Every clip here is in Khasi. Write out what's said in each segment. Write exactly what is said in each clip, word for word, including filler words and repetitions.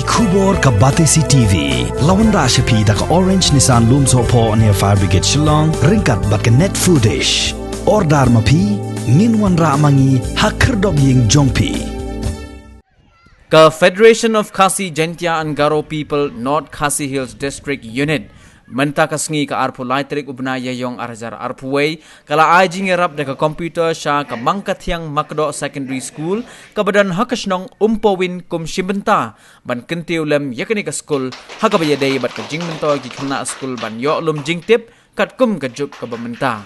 Khubor ka Batesi T V la wanrah sha phi da ka Orange Nissan Lumsohphoh near Fire Brigade Shillong, ryngkat bad ka Net Foodish. Order ma phi, ngin wanrah ma ngi ha khyrdop ïing jong phi. Ka Federation of Khasi Jaintia and Garo People North Khasi Hills District Unit mynta ka sngi ka arphew lai tarik u bnai Ïaïong ar hajar arphew wei ka la ai jingïarap da ka computer sha ka Mangkathiang Makdoh Secondary School kaba don ha ka shnong Umpowin kum shi bynta ban kyntiew lem ïa kane ka skul ha kaba ïadei bad ka jingmyntoi ki khynnah skul ban ïoh lum jingtip katkum ka juk kaba mynta.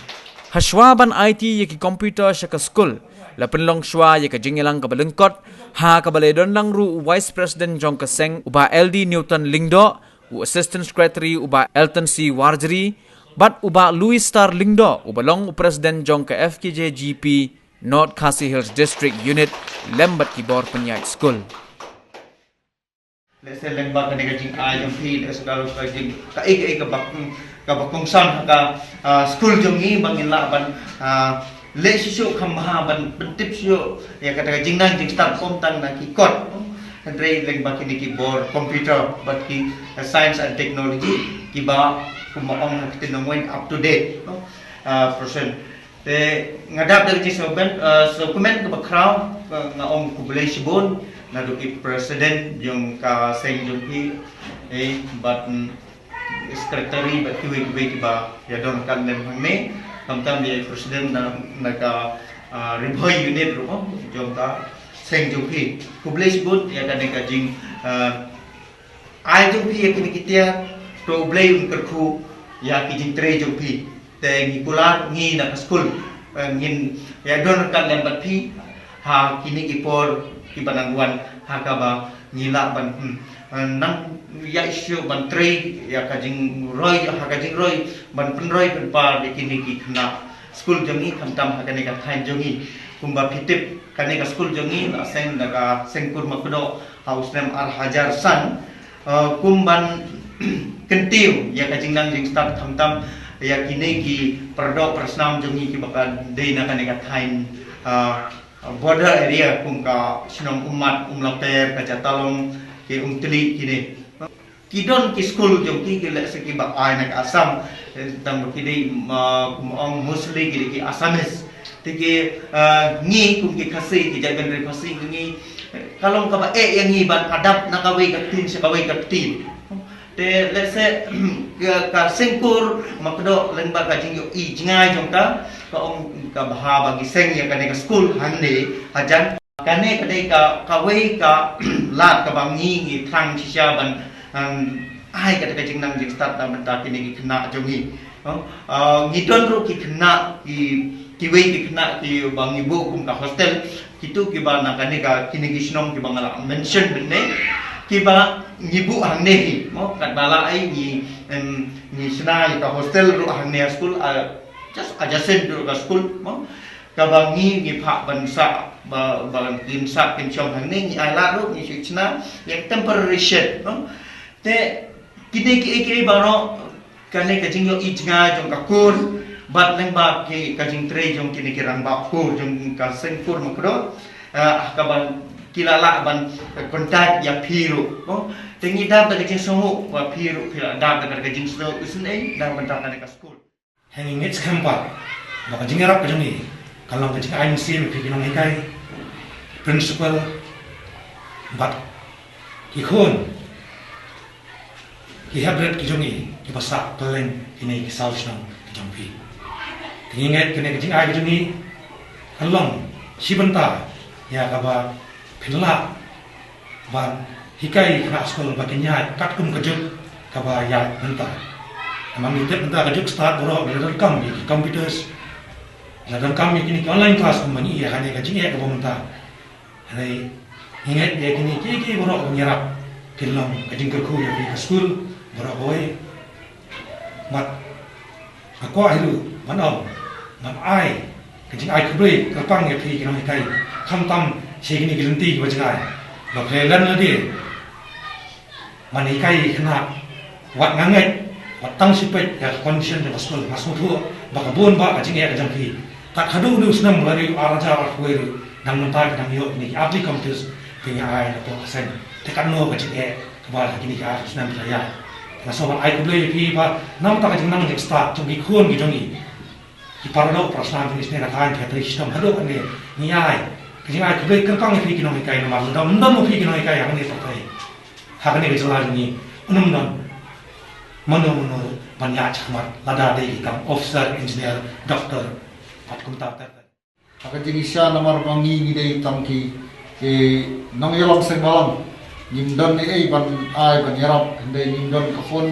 Hashwa ban aiti ïa ki computer sha ka skul, la pynlong shwa ïa ka jingïalang kaba lyngkot ha kaba la don lang ruh u Vice President jong ka seng u Bah L D Newton Lyngdoh, u Assistant Secretary u Bah Elton C Warjri bad u Bah Louis Star Lyngdoh uba long u President jong ka F K J G P North Khasi Hills District Unit lem bad ki bor pynïaid skul. Lehse lyngba kane ka jingai jong phi, lehse ka, ka jing, kaei kaei kaba, kaba kongsan ha ka, ah, skul jong ngi ba ngin lah ban, ah, leh shisha kham bha ban pyntip shisha ïa kata ka jingnang jingstad, ym tang na ki kot. Hynrei lyngba kine ki bor computer bad ki, ah, science and technology kiba kumba ong ha ka ktien nongwei up to date, no? Ah, percent. Te nga dap da ka jingsngewkmen, eh, sngewkmen kaba khraw, eh, nga ong khublei shibun naduh ki president jong ka seng jong phi, eh, bad, mm, secretary bad kiwei kiwei kiba ïadon ryngkat lem hangne, khamtam ïa president na, na ka, ah, Ri Bhoi unit ruh jong ka seng jong phi. Khublei shibun ïa kane ka jing, ah, ai jong phi ïa kine ki tiar, to U Blei un kyrkhu ïa ki jingtrei jong phi. Te ngi kular ngi na ka skul, eh, ngin ïadon ryngkat lem bad phi ha kine ki por kiba nang wan ha kaba ngi lah ban, hmm, eh, nang ïa shisha ban trei ïa ka jingroi, ha ka jingroi ban pynroi pynpar ïa kine ki khynnah skul jong ngi khamtam ha kane ka thaiñ jong ngi. Kumba phi tip kane ka skul jong ngi la seng da ka Seng Kur Makdoh ha u snem ar hajar san, eh, kum ban kyntiew ïa ka jingnang jingstad khamtam ïa kine ki paradoh parasnam jong ngi kiba ka dei na kane ka thaiñ, eh, border area kum ka shnong Ummat, Umlaper, ka Jatalong, ki Umtli kine. Ki don ki skul jong ki, ki lehse kiba ai na ka Assam, eh, tang ba ki dei, ma, kum ong mostly ki dei ki Assamese. Te ki, eh, ngi kum ki Khasi, ki jaitbynriew Khasi ngi, eh, ka long kaba eh ïa ngi ban adapt na kawei ka ktien sha kawei ka ktien. Te lehse ka, ka Seng Kur Makdoh lyngba ka jingïohi jngai jong ka, ka ong ka bha ba ngi seng ïa kane ka skul hangne hajan. Kane ka dei ka, kawei ka lad kaba ngi ngi thrang shisha ban, um, ai kata ka jingnang jingstad na bynta kine ki khynnah jong ngi. No? Uh, ngi don ruh ki khynnah ki, kiwei ki khynnah kiba ngi buh kum ka hostel, kito kiba na kane ka, kine ki shnong kiba nga la mention mynne, kiba ngi buh hangne hi, mo, katba la ai ngi, em, ngi shna ïa ka hostel ruh hangne ha skul, ah, just adjacent to ka skul, mo. Kaba ngi, ngi phah ban sah, ba, ba kin sah kin shong hangne, ngi ai lad ruh, ngi shu shna ïa ka temporary shed, no? Te kine kiei kiei baroh, kane ka jingïohi jngai jong ka kur bad lyngba ki, ka jingtrei jong kine ki rangbah kur jong ka Seng Kur Makdoh, eh, kaba ki la lah ban contact ïa phi ruh, no? Te ngi dap da ka jingsngew ba phi ruh phi la dap da ka jingsngew isynei na bynta kane ka skul. Hynrei ngi ngeit skhem pat ba ka jingïarap ka jong ngi ka long ka jingai mynsiem ïa phi ki nonghikai, principal bad ki khun, ki hepdep ki jong ngi kiba sah kylleng kine ki saw shnong ki jong phi. Te ngi ngeit kane ka jingai ka jong ngi ka long shi bynta ïa kaba phin lah ban hikai ïa ki khynnah skul ba kin ïaid katkum ka juk kaba ïaid mynta. Namar ngi tip mynta ka juk stad baroh la donkam ïa ki computers, la donkam ïa kine ki online class kumba ngi ïa kane ka jingeh kaba mynta. Hynrei ngi ngeit ïa kine kiei kiei baroh ban ïarap kin long ka jingkyrkhu ïa phi ka skul baroh kawei. Bad nga kwah hi ruh ban ong, ban ai ka jingai khublei kyrpang ïa phi ki nonghikai, khamtam sha kine ki lynti kiba jngai ba phi la len lade ban hikai ïa ki khynnah. Wat nga ngeit, wat tang shi peit ïa ka condition jong ka skul, nga sngewthuh ba ka bun bah ka jingeh ka jong phi. Kat haduh une u snem ba la dei ar hajar arphew wei ruh, nang mynta ki dang ïoh kine ki early computers. Te ngi ai na pok seng te katno ka jingeh kaba ha kine ki ar snem ki la ïaid. Nga sngewbha ai khublei ïa phi ba namar ka jingnang jingstad jong ki khun ki jong ngi, ki para doh para snam jong ngi sngewbha ka thaiñ ka trei shitom haduh kane. Ngi ai ka jingai khublei kyrpang ïa phi ki nonghikai namar lada ym don ma phi ki nonghikai ha kane ka pyrthei, ha kane ka jylla jong ngi, ym don mano mano ban ïaid shakhmat lada dei ki kam officer, engineer, doctor bad kumta ter ter. Ha ka jingshisha namar ba ngi ngi dei tang ki, ki nongïalam seng bhalang, ngim don ei ei ban ai ban ïarap, hynrei ngim don ka phone,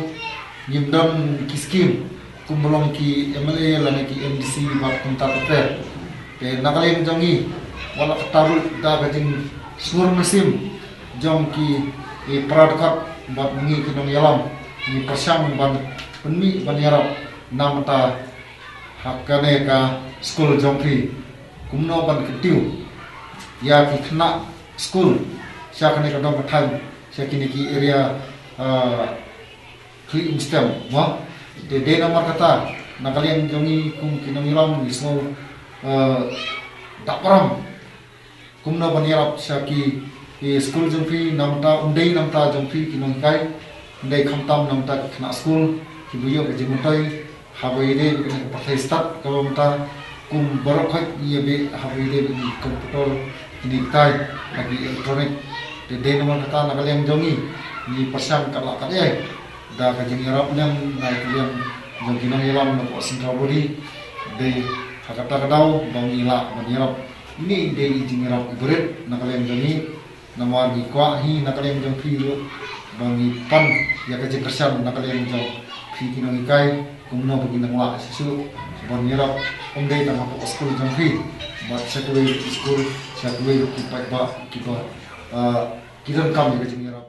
ngim don ki skim kum ba long ki M L A lane ki M D C bad kumta ter ter. Te na ka liang jong ngi, wat la katta ruh da ka jingsngur mynsiem jong ki, ki para dkhot bad ngi ki nongïalam, ngi pyrshang ban pynmih ban ïarap namar ta ha kane ka skul jong phi, kumno ban kyntiew ïa ki khynnah skul sha kane ka dong ka thaiñ, sha kine ki area, ah, Khlieh Umstem, mo. Te dei namar kata, na ka liang jong ngi kum ki nongïalam ngi sngew, ah, dap ram kumno ban ïarap sha ki, ki skul jong phi, namar ta ym dei namar ta jong phi ki nonghikai, hynrei khamtam namar ta ki khynnah skul kiba ïoh ka jingmyntoi haba ïadei bad kane ka pyrthei stad kaba mynta, kum baroh khoit ngi ïa beh haba ïadei bad ki computer, kine kitai, ha ki electronic. Te dei namar kata na ka liang jong ngi, ngi pyrshang kat lah kat ei da ka jingïarap lem na ka liang jong ki nongïalam na ka Central Body, dei ha kata ka daw ba ngi lah ban ïarap. Ine i dei i jingïarap iba rit na ka liang jong ngi. Namar ngi kwah hi na ka liang jong phi ruh ba ngi pan ïa ka jingkyrshan na ka liang jong phi ki nonghikai, kumno ba ngin nang lah shisha ban ïarap, ym dei tang hapoh skul jong phi, bad sha kiwei ki skul, sha kiwei ki paidbah kiba, ah, ki donkam ïa ka jingïarap.